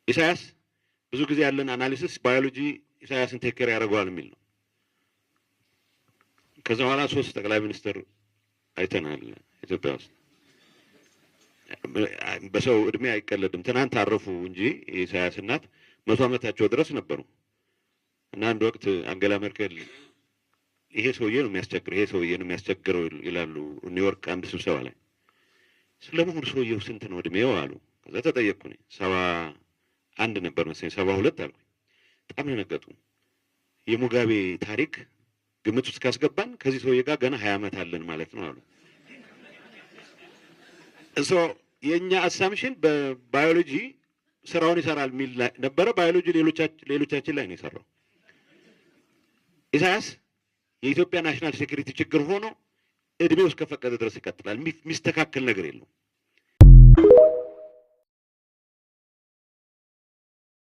ኢሳያስ ብዙ ጊዜ ያለን analysis ባዮሎጂ ኢሳያስን take care ያደርገዋል የሚል ነው። ከዛ በኋላ ሶስት ጠቅላይ ሚኒስትር አይተናል ኢትዮጵያ ውስጥ። በሰው እድሜ አይቀለድም። ትናንት አረፉ እንጂ የኢሳያስ እናት 100 ዓመታቸው ድረስ ነበሩ። እና አንድ ወቅት አንገላ ሜርኬል ይሄ ሰውዬ ነው የሚያስቸግረው፣ ይሄ ሰውዬ ነው የሚያስቸግረው ይላሉ ኒውዮርክ አንድ ስብሰባ ላይ። ስለመሆኑ ሰውየው ስንት ነው እድሜው አሉ። ከዛ ተጠየቅኩ እኔ 71 ነበር መሰለኝ፣ 72 አልኩኝ። በጣም ደነገጡ። የሙጋቤ ታሪክ ግምት ውስጥ ካስገባን ከዚህ ሰውዬ ጋር ገና 20 ዓመት አለን ማለት ነው አሉ። So የእኛ assumption በባዮሎጂ ስራውን ይሰራል የሚል ነበረ። ባዮሎጂ ሌሎቻችን ላይ ነው የሰራው። ኢሳያስ የኢትዮጵያ national security ችግር ሆኖ እድሜው እስከፈቀደ ድረስ ይቀጥላል። የሚስተካከል ነገር የለውም።